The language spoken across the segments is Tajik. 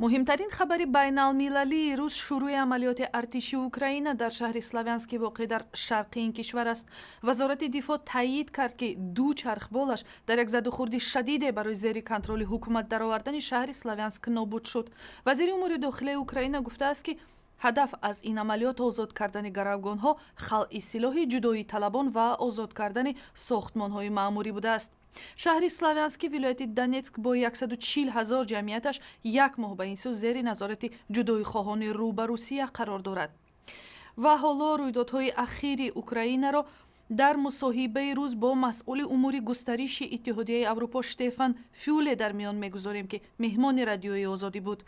Муҳимтарин хабари байналмилалии рӯз шурӯи амалиёти артиши Украина дар шаҳри Славянски, воқеъ дар шарқи ин кишвар аст. Вазорати дифоъ таъйид кард, ки ду чархболаш дар як задухӯрди шадиде барои зери контроли ҳукумат даровардани шаҳри Славянск нобуд шуд. Вазири умури дохилаи Украина гуфтааст, ки ҳадаф аз ин амалиёт озод кардани гаравгонҳо, халъи силоҳи ҷудоиталабон ва озод кардани сохтмонҳои маъмурӣ будааст. Шаҳри Славянски вилояти Донетск бо 140 ҳазор ҷамъияташ як моҳ ба ин сӯ зери назорати ҷудоихоҳони рӯ ба Русия қарор дорад. Ва ҳоло рӯйдодҳои ахири Украинаро дар мусоҳибаи рӯз бо масъули умури густариши Иттиҳодияи Аврупо Штефан Фюле дар миён мегузорем, ки меҳмони Радиои Озодӣ буд.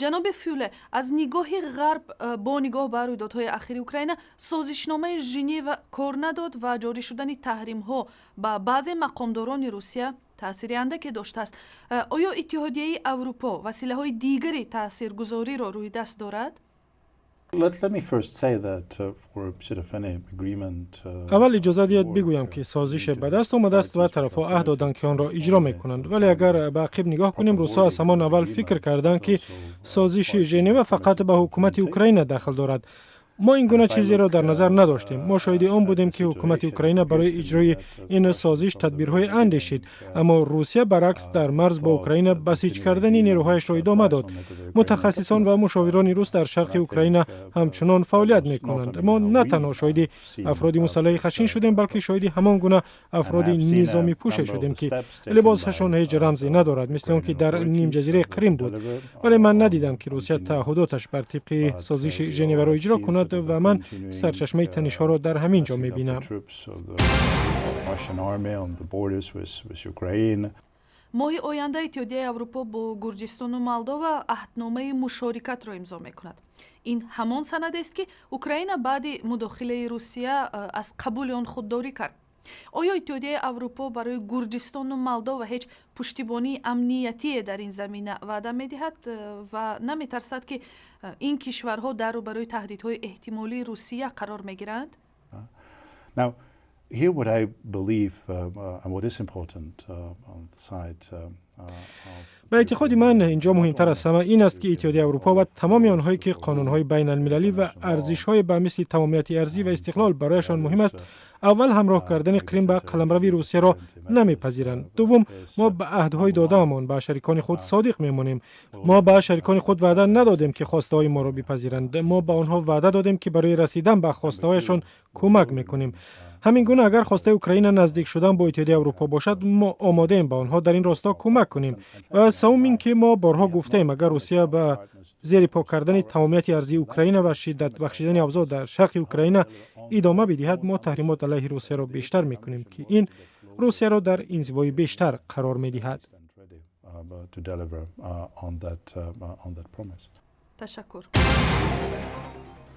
Ҷаноби Фюле, аз нигоҳи Ғарб, бо нигоҳ ба рӯйдодҳои ахири Украина, созишномаи Женева кор надод ва ҷорӣ шудани таҳримҳо ба баъзе мақомдорони Русия таъсири андаке доштааст. Оё Иттиҳодияи Аврупо василаҳои дигари таъсиргузориро рӯи даст дорад? Аввал иҷоза диҳед бигӯям, ки созише ба даст омадааст ва тарафҳо аҳд доданд, ки онро иҷро мекунанд. Вале агар ба ақиб нигоҳ кунем, русҳо аз ҳамон аввал фикр карданд, ки созиши Женева фақат ба ҳукумати Украина дахл дорад. Мо ин гуна чизеро дар назар надоштем. Мо шоҳиди он будем, ки ҳукумати Украина барои иҷрои ин созиш тадбирҳое андешид, аммо Русия баръакс дар марз бо Украина басиҷ кардани нерӯҳояшро идома дод. Мутахассисон ва мушовирони рус дар шарқи Украина ҳамчунон фаъолият мекунанд. Мо на танҳо шоҳиди афроди мусаллаҳи хашин шудем, балки шоҳиди ҳамон гуна афроди низомипӯше шудем, ки либосашон ҳеҷ рамзе надорад, мисли он ки дар нимҷазираи Қрим буд. Вале ман надидам, ки Русия таъҳудоташ бар тибқи созиши Женеваро иҷро кунад ва ман сарчашмаи танишҳоро дар ҳамин ҷо мебинам. Моҳи оянда Иттиҳодияи Аврупо бо Гурҷистону Молдова аҳдномаи мушорикатро имзо мекунад. Ин ҳамон санадест, ки Украина баъди мудохилаи Русия аз қабули он худдорӣ кард. Оё Иттиҳодияи Аврупо барои Гурҷистону Молдова ҳеҷ пуштибонии амниятие дар ин замина ваъда медиҳад ва наметарсад, ки ин кишварҳо дар рӯбарӯи таҳдидҳои эҳтимолии Русия қарор мегиранд? Here what I believe and what is important on the side Ба эътиқоди ман, инҷо муҳимтар аз ҳама ин аст, ки Иттиҳодияи Аврупо ва тамоми онҳое, ки қонунҳои байналмилалӣ ва арзишҳое ба мисли тамомияти арзӣ ва истиқлол барояшон муҳим аст, аввал, ҳамроҳ кардани Қрим ба қаламрави Русияро намепазиранд. Дуввум, мо ба аҳдҳои додаамон ба шарикони худ содиқ мемонем. Мо ба шарикони худ ваъда надодем, ки хостаҳои моро бипазиранд. Мо ба онҳо ваъда додем, ки барои расидан ба хостаҳояшон кӯмак мекунем. Ҳамин гуна, агар хостаи Украина наздик шудан бо Иттиҳодияи Аврупо бошад, мо омодаем ба онҳо дар ин росто кӯмак кунем. Ва севум ин ки мо борҳо гуфтаем, агар Русия ба зери по кардани тамомияти арзии Украина ва шиддат бахшидани авзоъ дар шарқи Украина идома бидиҳад, мо таҳримот алайҳи Русияро бештар мекунем, ки ин Русияро дар инзивои бештар қарор медиҳад. Ташаккур.